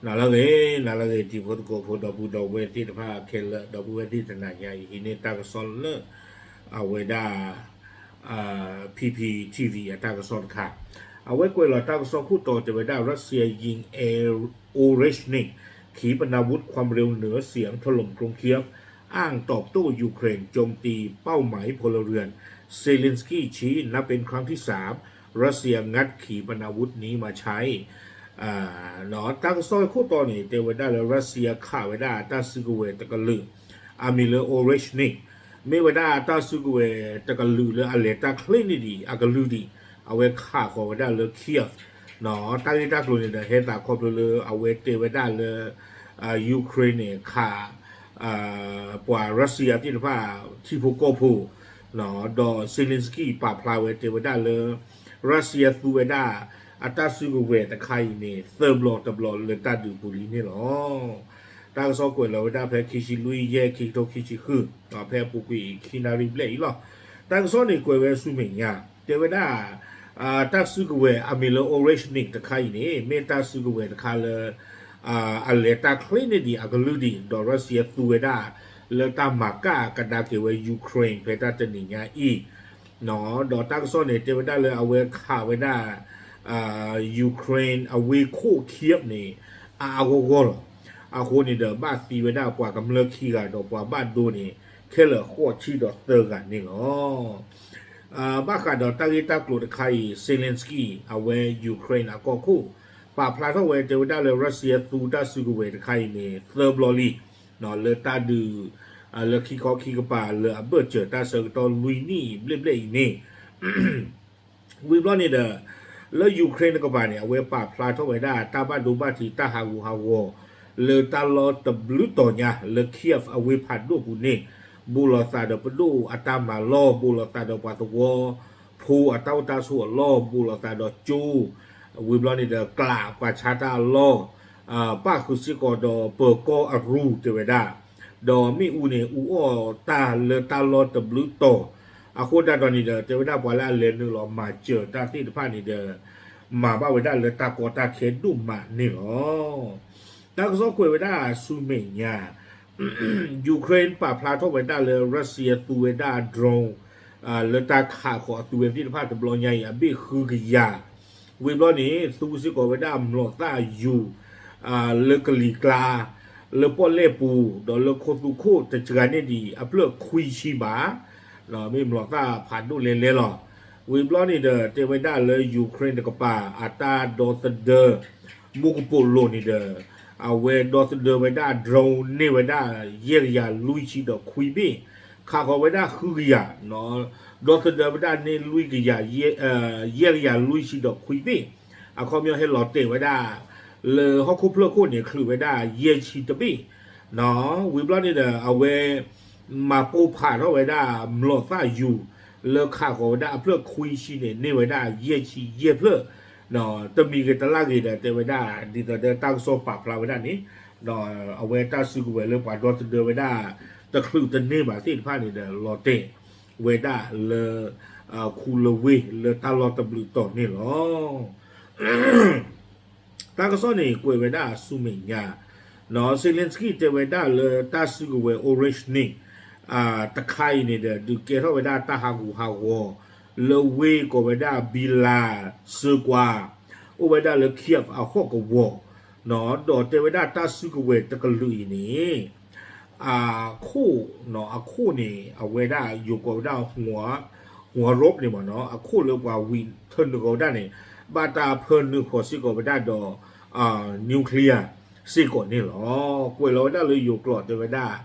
နၤလၢအဂ့ၤ, နၤလၢအဂ့ၤ တံၤဖိသကိးဖိ ဒီပုၢ်ဒီဝဲၢ်သ့ၣ်တဖၣ်ခဲလၢာ်, ဒီပုၢ်ဝဲၢ်သ့ၣ်တနၤညါအံၤ ဟံးန့ၢ်တၢ်ကစီၣ်လၢ အဝဲဒၣ် P P T V အတၢ်ကစီၣ်တခါ, အဝဲကွဲးလီၤတၢ်ကစီၣ်ခိၣ်တီတဲဝဲဒၣ် Russia ยิง Oreshnik ขีปนาวุธความเร็วเหนือเสียงถล่มกรุงเคียฟ อ้างตอบโต้ยูเครนโจมตีเป้าหมายพลเรือน Zelensky ชี้นับเป็นครั้งที่สาม รัสเซียงัดขีปนาวุธนี้มาใช้ တၢ်ကစီၣ်ခိၣ်တီန့ၣ် တဲဝဲဒၣ်လၢ Russia ခးဝဲဒၣ်တၢ်စုကဝဲၤတကလုာ် အမံၤလၢ Oreshnik မ့ၢ်ဝဲဒၣ်တၢ်စုကဝဲၤတကလုာ်လၢအလဲၤတၢ်ချ့န့ၢ်ဒံး အကလုာ်ဒံး အဝဲခးဃီၤဝဲဒၣ်လၢ Kyiv တၢ်ဂ့ၢ်တၢ်ကျိၤန့ၣ်ဒီး ဟဲသးခီဖျိလၢအဝဲတဲဝဲဒၣ်လၢ Ukraine န့ၣ် ခး ပှၤ Russia သ့ၣ်တဖၣ် ထံဖိကီၢ်ဖိ ဒီး Zelensky ပာ်ဖျါဝဲတဲဝဲဒၣ်လၢ Russia သူဝဲဒၣ် အတၢ်စုကဝဲၤတခါအံၤန့ၣ် သၢဘျီတဘျီလၢတၢ်ဒုးပူၤလံန့ၣ်လီၤ. တၢ်ကစီၣ်ကွဲးလီၤဝဲဒၣ်ဖဲခံဆံလွံၢ်ယဲၢ် ခံကထိခံဆံဃု ဖဲအပူၤကွံာ်အံၤ ခံနၣ်ရံၣ်ဘျဲၣ်အံၤလီၤ. တၢ်ကစီၣ်န့ၣ်ကွဲးဝဲဆူမဲာ်ညါ တဲဝဲဒၣ် တၢ်စုကဝဲၤအမံၤလၢ Oreshnik တခါအံၤန့ၣ် မ့ၢ်တၢ်စုကဝဲၤတခါလၢ အလဲၤတၢ်ချ့န့ၢ်ဒံးအကလုာ်ဒံး ဒီး Russia သူဝဲဒၣ် လၢတၢ်မၤကၣ်ကဒါက့ၤဝဲ Ukraine ဖဲတၢ်တနံၤညါအံၤ ဒီးတၢ်ကစီၣ်န့ၣ် တဲဝဲဒၣ်လၢအဝဲခးဝဲဒၣ် Ukraine အဝ့ၢ်ခိၣ် Kyiv န့ၣ် အါအါဂီၢ်ဂီၢ်လီၤ. အဃိန့ၣ်ဒီး ဘၣ်သံဝဲဒၣ်ပှၤကမျၢၢ်ခံဂၤဒီးပှၤဘၣ်ဒိန့ၣ် ခဲလၢာ်ဃိးဆံဒီးသၢဂၤန့ၣ်လီၤ. ဘၣ်ဃးဒီးတၢ်ဂ့ၢ်တၢ်ကျိၤတခါအံၤ Zelensky အဝဲ Ukraine အကီၢ်ခိၣ် ပာ်ဖျါထီၣ်ဝဲတဲဝဲဒၣ်လၢ Russia သူတၢ်စုကဝဲၤတခါအံၤန့ၣ် သၢဘျီလံ လၢတၢ်ဒုး လၢခံခီခံကပၤလၢအဘၢၣ်စၢၤတၢ်ဆၢကတီၢ်လွံၢ်နံၣ်ဘျဲၣ်ဘျဲၣ်အံၤန့ၣ် ဝံၤဘျီန့ၣ်ဒီး လၢ Ukraine တကပၤန့ၣ် အဝဲပာ်ဖျါထီၣ်ဝဲဒၣ်တၢ်ဘၣ်ဒိဘၣ်ထံးတၢ်ဟးဂူာ်ဟးဂီၤ လၢတၢ်လီၢ်တဘျုးတီၤညါ လၢ Kyiv အဝ့ၢ်ဖးဒိၣ်ပူၤန့ၣ် ဘူးလိာ်သးဒီးပဒိၣ်အတၢ်မၤလီၢ် ဘူးလိာ်သးဒီးပှၤသဝီဖိအတၢ်အိၣ်တၢ်ဆိးအလီၢ် ဘူးလိာ်သးဒီးကၠိ ဝံၤဘျီန့ၣ်ဒီး ကျးပှၤဆါတၢ်အလီၢ် ပၣ်ဃုာ်စ့ၢ်ကီးဒီးပၢၤကီၢ်အရူၢ်တဲဝဲဒၣ် ဒီးမ့ၣ်အူန့ၣ် အူအီၣ်တၢ်လၢတၢ်လီၢ်တဘျုးတီၤ အဃိဒၣ်ဒီးန့ၣ်ဒီး တဲဝဲဒၣ်ပှၤလၢအလဲၤနုာ်လီၤမၤစၢၤတၢ်သ့ၣ်တဖၣ်န့ၣ်ဒီး မၤဘၣ်ဝဲဒၣ်လၢတၢ်ကီတၢ်ခဲဒိၣ်မးန့ၣ်လီၤ. တၢ်ကစီၣ်ကွဲးဝဲဒၣ်ဆူမဲာ်ညါ Ukraine ပာ်ဖျါထီၣ်ဝဲဒၣ်လၢ Russia သူဝဲဒၣ် drone လၢတၢ်ခးဃီၤအသူဝဲသ့ၣ်တဖၣ်တဘျီညါအံၤ အဘ့ၣ်ဃုကယၤ ဝံၤဘျီန့ၣ် သူစ့ၢ်ကီးဝဲဒၣ်မျိာ်သၣ်ယူၤ လၢကလံၤကျါ လၢပီၣ်လဲၣ်ပူၤ ဒီးလၢခိသူခိၣ်တစှၤန့ၢ်ဒံး အဖျၢၣ်ခွံဆံဘၣ် မ့ၢ်မျိာ်သၣ်ဖးဒိၣ်လဲၤလဲၤလီၤ. ဝံၤဘျီန့ၣ်ဒီး တဲဝဲဒၣ်လၢ Ukraine တကပၤ အတၢ်ဒီသဒၢ မူကပိာ်လိၤန့ၣ်ဒီး အဝဲဒီသဒၢဝဲဒၣ် drone န့ၢ်ဝဲဒၣ် ယဲၢ်ကယၤလွံၢ်ဆံဒီးခွံဘ့ၣ် ခးဃီၤဝဲဒၣ်ဃုကယၤ ဒီသဒၢဝဲဒၣ်န့ၢ်လွံၢ်ကယၤ ယဲၢ်ကယၤလွံၢ်ဆံဒီးခွံဘ့ၣ် အခီပညီဟဲလီၤတဲာ်ဝဲဒၣ် လၢဟီၣ်ခိၣ်ဖျၢၣ်ခိၣ်န့ၣ် ချုးဝဲဒၣ်ယဲၢ်ဆံတဘ့ၣ် ဝံၤဘျီန့ၣ်ဒီး အဝဲ မၤပိာ်ဖးထီၣ်ဝဲဒၣ်မျိာ်သၣ်ယူၤ လၢခးဃီၤဝဲဒၣ်အဖျၢၣ်ခွံဆံန့ၣ် န့ၢ်ဝဲဒၣ်ယဲၢ်ဆံယဲၢ်ဖျၢၣ် တမံၤဂ့ၤတလၢ်ဂ့ၤဒီး တဲဝဲဒၣ် ဒ်သိးဒီးတၢ်ကစီၣ်ပာ်ဖျါဝဲဒၣ်န့ၣ် ဒီးအဝဲတၢ်စုကဝဲၤလၢပှၤဒီသဒၢဝဲဒၣ် တချုးတန့ၢ်ဘၣ်သ့ၣ်တဖၣ်န့ၣ်ဒီး လီၤတဲာ်ဝဲဒၣ်လၢ ခူလဝ့ၢ်လၢတၢ်လီၢ်တဘျုးတီၤန့ၣ်လီၤ. တၢ်ကစီၣ်န့ၣ် ကွဲးဝဲဒၣ်ဆူမဲာ်ညါ Zelensky တဲဝဲဒၣ်လၢတၢ်စုကဝဲၤ Oreshnik တခါအံၤန့ၣ်ဒီး ဒုးကဲထီၣ်ဝဲဒၣ်တၢ်ဟးဂူာ်ဟးဂီၤ လၢဝ့ၢ်ကိးဝဲဒၣ် Belya စၢကွၢ် အိၣ်ဝဲဒၣ်လၢ Kyiv အဟီၣ်ကဝီၤ ဒီးတဲဝဲဒၣ်တၢ်စုကဝဲၤတကလုာ်အံၤန့ၣ် အခိၣ် အခိၣ်န့ၣ် အဝဲဒၣ်ယိၤကိးဝဲဒၣ် ဟူၤရူးန့ၣ်မ့ၢ်နီၤ အခိၣ်လၢပှၤဝံၤထၢနုာ်ဃီၤဝဲဒၣ်န့ၣ် ဘၣ်တၢ်ဖၢနုာ်ဃီၤစ့ၢ်ကီးဝဲဒၣ်ဒီး nuclear စ့ၢ်ကီးန့ၣ်လီၤ. ကွဲးလီၤဝဲဒၣ်လၢယိၤကျိာ်တဲဝဲဒၣ်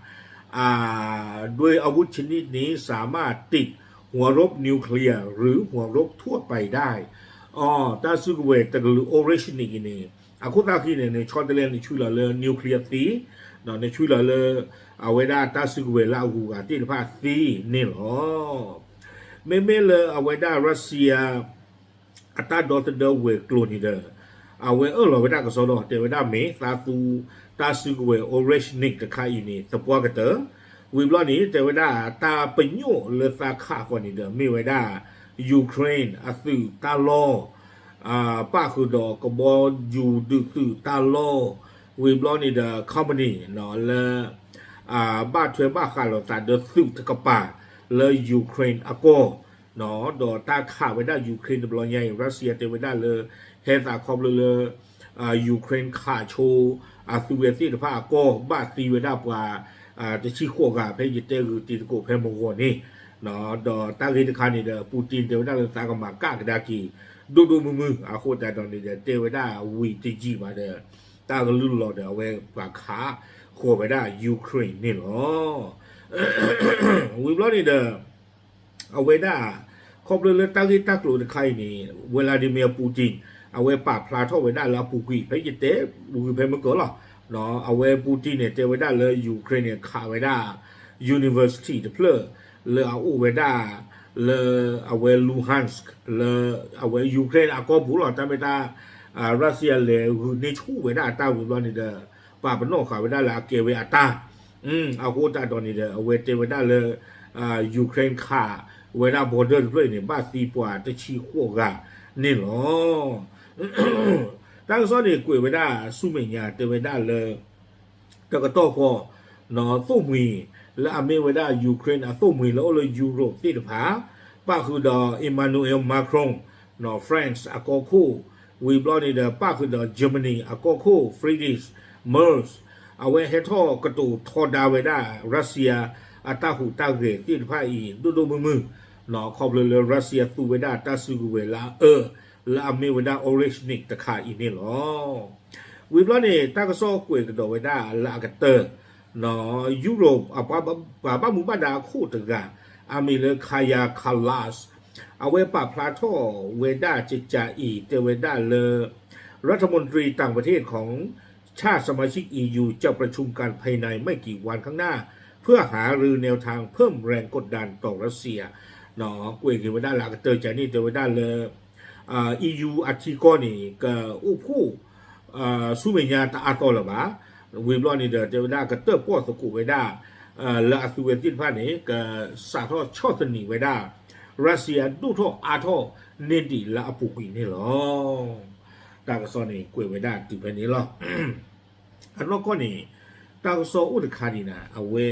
ด้วยอาวุธชนิดนี้สามารถติดหัวรบนิวเคลียร์หรือหัวรบทั่วไปได้ တၢ်စုကဝဲၤတကလုာ် Oreshnik န့ၣ် အခိၣ်သၣ်ခံန့ၣ် နဆီတလဲနဆှၢလီၤလၢ nuclear သ့, နဆှၢလီၤလၢ အဝဲဒၣ်တၢ်စုကဝဲၤလၢအဂုၤအဂၤသ့ၣ်တဖၣ်သ့န့ၣ်လီၤ. မ့မ့ၢ်လၢအဝဲဒၣ် Russia အတၢ်ဒီသဒၢဝဲၤကျိၤန့ၣ်ဒီး အဝဲအၢၣ်လီၤဝဲဒၣ်ကစီဒီ တဲဝဲဒၣ်မ့ၢ်သးသူ တၢ်စုကဝဲၤ Oreshnik တခါအံၤန့ၣ် သပှၢ်ကတၢၢ်, ဝံၤဘျီန့ၣ် တဲဝဲဒၣ်တၢ်ပညိၣ်လၢသးခးဃီၤန့ၣ်ဒီး မ့ၢ်ဝဲဒၣ် Ukraine အသုးတၢ်လီၢ် ပၣ်ဃုာ်ဒီးကဘီယူၤဒုးသုးတၢ်လီၢ် ဝံၤဘျီန့ၣ်ဒီး company လၢ ဘၣ်ထွဲဘၣ်ဃးလိာ်သးဒီးသုးတကပၤလၢ Ukraine အကီၢ် ဒီးတၢ်ခးဝဲဒၣ် Ukraine တဘျီညါအံၤ Russia တဲဝဲဒၣ်လၢ ဟဲသးခီဖျိလၢ Ukraine ခးဆိ အသုးဝဲသ့ၣ်တဖၣ်အကီၢ် ဘၣ်သံဝဲဒၣ်ပှၤ တဆံဃိးဂၤ ဖဲယတဲဂုာ်တံၤသကိးဖဲမုၢ်ဂီၤန့ၣ် ဒီးတၢ်ဂ့ၢ်တခါန့ၣ်ဒီး Putin တဲဝဲဒၣ်လၢသးကမၤကၣ်ကဒါက့ၤ ဒိၣ်ဒိၣ်မုၢ်မုၢ် အဃိသတးဒီးန့ၣ်ဒီး တဲဝဲဒၣ်ဝံၤတယံာ်ဘၣ်ဒီး တၢ်ကလုၢ်လီၤဒီး အဝဲပှၤခးဃီၤဝဲဒၣ် Ukraine န့ၣ်လီၤ. ဝံၤဘျီန့ၣ်ဒီး အဝဲဒၣ် ခီဖျိလၢတၢ်ဂ့ၢ်တၢ်ကျိၤတခါအံၤန့ၣ် Vladimir Putin အဝဲပာ်ဖျါထီၣ်ဝဲဒၣ်လၢအပူၤကွံာ် ဖဲယတဲဝံၤဖဲမုၢ်ကီၤလီၤ. အဝဲ Putin န့ၣ် တဲဝဲဒၣ်လၢ Ukraine န့ၣ် ခးဝဲဒၣ် university တဖျၢၣ် လၢအအိၣ်ဝဲဒၣ် လၢအဝဲ Luhansk လၢအဝဲ Ukraine အကီၢ်ပူၤလီၤ. တၢ်မ့ၢ်တၢ် Russia လဲၤဂုာ်န့ၢ်ဆူၣ်ဝဲဒၣ်အတၢ်ဝံၤဘျီန့ၣ်ဒီး ပာ်ပနီၣ်ဃာ်ဝဲဒၣ်လၢအကဲဝဲအတၢ် အဃိသတးဒီးန့ၣ်ဒီး အဝဲတဲဝဲဒၣ်လၢ Ukraine ခးဝဲဒၣ် border တဖျၢၣ်အံၤန့ၣ် ဘၣ်သံပှၤတဆံဃိးဂၤန့ၣ်လီၤ. တၢ်ကစီၣ်န့ၣ် ကွဲးဝဲဒၣ်ဆူမဲာ်ညါ တဲဝဲဒၣ်လၢ တကတီၢ်ဃီ သိၣ်မှံၤ လၢအမ့ၢ်ဝဲဒၣ် Ukraine အသိၣ်မှံၤလၢအိၣ်လၢ Europe သ့ၣ်တဖၣ် ပၣ်ဃုာ်ဒီး Emmanuel Macron France အကီၢ်ခိၣ် ဝံၤဘျီန့ၣ်ဒီး ပၣ်ဃုာ်ဒီး Germany အကီၢ်ခိၣ် Friedrich Merz အဝဲဟဲထီၣ်ကတိၤထီဒါဝဲဒၣ် Russia အတၢ်ဟူးတၢ်ဂဲၤသ့ၣ်တဖၣ်အံၤ ဒိၣ်ဒိၣ်မုၢ်မုၢ် ခီဖျိလၢ Russia သူဝဲဒၣ်တၢ်စုကဝဲၤလၢအအၢ လၢအမ့ၢ်ဝဲဒၣ် Oreshnik တခါအံၤန့ၣ်လီၤ. ဝံၤဘျီန့ၣ် တၢ်ကစီၣ်ကွဲးကဒီးဝဲဒၣ်လၢအကတၢၢ် Europe အပှၤဘၣ်မူဘၣ်ဒါအခိၣ်တဂၤ အမံၤလၢ Kaja Kallas အဝဲပာ်ဖျါထီၣ်ဝဲဒၣ်ကကးအံၤ တဲဝဲဒၣ်လၢ รัฐมนตรีต่างประเทศของ ชาติสมาชิก อี ยู จะประชุมกันภายในไม่กี่วันข้างหน้า เพื่อหารือแนวทางเพิ่มแรงกดดันต่อรัสเซีย ကွဲးက့ၤဝဲဒၣ်လၢအကတၢၢ်ကန့ၣ် တဲဝဲဒၣ်လၢ EU အထံကီၢ်န့ၣ် ကအိၣ်ဖှိၣ် ဆူမဲာ်ညါတအါတီၤလၢၤဘၣ်. ဝံၤဘျီန့ၣ်ဒီး တဲဝဲဒၣ်ကတၢၢ်ပီၣ်သကိးဝဲဒၣ် လၢအသုဝဲသ့ၣ်တဖၣ်န့ၣ် ကစးထီၣ်ဆီၣ်သနံးဝဲဒၣ် Russia ဒိၣ်ထီၣ်အါထီၣ်န့ၢ်ဒံးလၢအပူၤကွံာ်န့ၣ်လီၤ. တၢ်ကစီၣ်န့ၣ် ကွဲးဝဲဒၣ်တုၤဖဲန့ၣ်လီၤ. အနီၢ်ကီၢ်န့ၣ် တၢ်ကစီၣ်အိၣ်တခါဒံးနၤ အဝဲ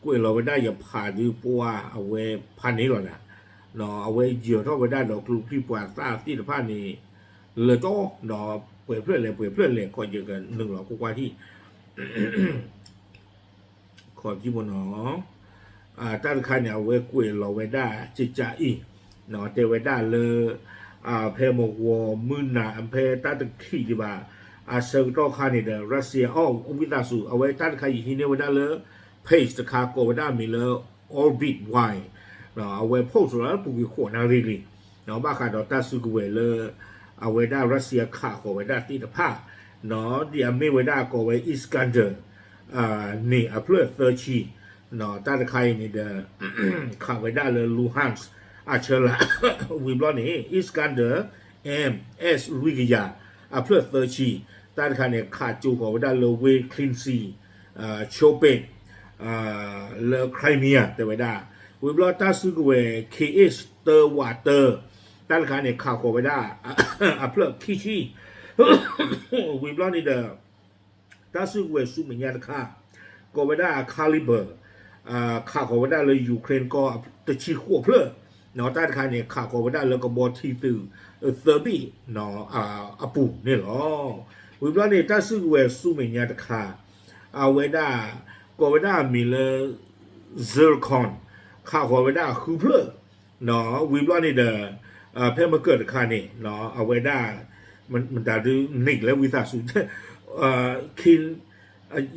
ကွဲးလီၤဝဲဒၣ်ယဖးဒုးပှၢ်အဝဲဖးန့ၣ်လီၤနၤ, အဝဲယၢၤထီၣ်ဝဲဒၣ်ဒီးကျိချံမျိာ်သၣ်သ့ၣ်တဖၣ်န့ၣ် လၢတီဒီးပှဲၤဖျၢၣ်လဲၣ်ပှဲၤဖျၢၣ်လဲၣ် ခီယကနုာ်လီၤကွၢ်ကွၢ်ထံၣ် ခီကံမနီၤ တၢ်တခါန့ၣ် အဝဲကွဲးလီၤဝဲဒၣ်ကကးအံၤ တဲဝဲဒၣ်လၢ ဖဲမဂီၤမုၢ်နၤ ဖဲတၢ်တခံးဒံးဘၣ် အဆၢကတီၢ်ခါန့ၣ်ဒီး Russia အီၣ်ဝံသးစူၤ အဝဲတၢ်တခါယဟံးန့ၢ်ဝဲဒၣ်လၢ page တခါကိးဝဲဒၣ်အမံၤလၢ Orbit Wire အဝဲ post လီၤလၢပူၤကွံာ်ဃိးနၣ်ရံၣ်လံ ဘၣ်ဃးဒီးတၢ်စုကဝဲၤလၢ အဝဲဒၣ် Russia ခးဃီၤဝဲဒၣ်သ့ၣ်တဖၣ် ဒ်အမ့ၢ်ဝဲဒၣ်ကိးဝဲ Iskander န့ၣ်အဖျၢၣ်သၢဆံ တၢ်တခါအံၤန့ၣ်ဒီး ခးဝဲဒၣ်လၢ Luhansk အဆၢလၤ ဝံၤဘျီန့ၣ် Iskander M S လွံၢ်ကယၤ အဖျၢၣ်သၢဆံ တၢ်တခါန့ၣ် ခးကၠိဃီၤဝဲဒၣ်လၢဝ့ၢ် Crimea Chirpin လၢ Crimea တဲဝဲဒၣ် ဝံၤဘျီတၢ်စုကဝဲၤ Kh တၢဝးတၢ တၢ်တခါန့ၣ် ခးဃီၤဝဲဒၣ် အဖျၢၣ်ခံဆံ ဝံၤဘျီန့ၣ်ဒီး တၢ်စုကဝဲၤဆူမဲာ်ညါတခါ ကိးဝဲဒၣ် Kalibr ခးဃီၤဝဲဒၣ်လၢ Ukraine ကီၢ်တဆံဃိးဖျၢၣ် တၢ်တခါန့ၣ် ခးဃီၤဝဲဒၣ်လၢကဘီထံသုးသၢဘ့ၣ် အပူၤန့ၣ်လီၤ. ဝံၤဘျီန့ၣ် တၢ်စုကဝဲၤဆူမဲာ်ညါတခါ အဝဲဒၣ် ကိးဝဲဒၣ်အမံၤလၢ Zircon ခးဃီၤဝဲဒၣ်ဃုဖျၢၣ် ဝံၤဘျီန့ၣ်ဒီး ဖဲမကၢၢ်တခါန့ၣ် အဝဲဒၣ် မတၤဒုး Nick လၢဝံသးစူၤ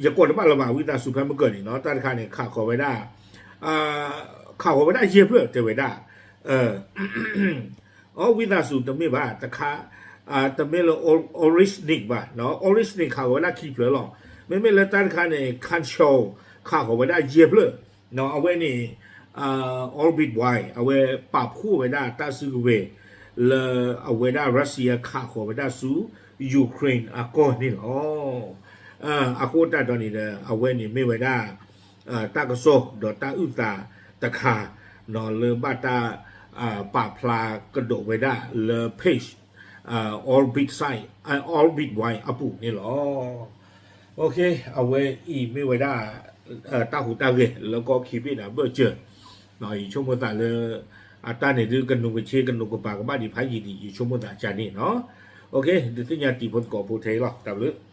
ယကိးတဘၣ်လၢၤဘၣ် ဝံသးစူၤဖဲမကၢၢ်န့ၣ် တၢ်တခါန့ၣ် ခးဃီၤဝဲဒၣ် ခးဃီၤဝဲဒၣ်ယဲၢ်ဖျၢၣ်တဲဝဲဒၣ် အီ ဝံသးစူၤတမ့ၢ်ဘၣ် တခါ တမ့ၢ်လၢ Oreshnik ဘၣ် Oreshnik ခးဃီၤဝဲဒၣ်ခံဖျၢၣ်လီၤ. မ့မ့ၢ်လၢတၢ်တခါန့ၣ် Kanchal ခးဃီၤဝဲဒၣ်ယဲၢ်ဖျၢၣ် အဝဲန့ၣ် Orbit Wire အဝဲပာ်ဖှိၣ်ဝဲဒၣ်တၢ်စုကဝဲၤ လၢအဝဲဒၣ် Russia ခးဃီၤဝဲဒၣ်ဆူ Ukraine အကီၢ်န့ၣ်လီၤ. အဃိသတးဒီးန့ၣ်ဒီး အဝဲန့ၣ်မ့ၢ်ဝဲဒၣ် တၢ်ကစီၣ်ဒီးတၢ်အုၣ်သးတခါ လၢဘၣ်တၢ် ပာ်ဖျါကဒီးဝဲဒၣ်လၢ page Orbit site Orbit Wire အပူၤန့ၣ်လီၤ. အဝဲအံၤမ့ၢ်ဝဲဒၣ် တၢ်ဟူးတၢ်ဂဲၤလၢကီၢ်ခံဘ့ၣ်န့ၣ် အဘၢၣ်စၢၤ, ယဆိကမိၣ်သးလၢ အတၢ်န့ၣ်ဒုး ကနူးကဆ့ကနူးကပၤကဘၣ်ဒံးဖးယံာ်ဒံး ယဆိကမိၣ်သးကန့ၣ်နီၤ. ဒုးသ့ၣ်ညါတံၤဖိသကိးဖိထဲအံၤလီၤ တၢ်ဘျုး.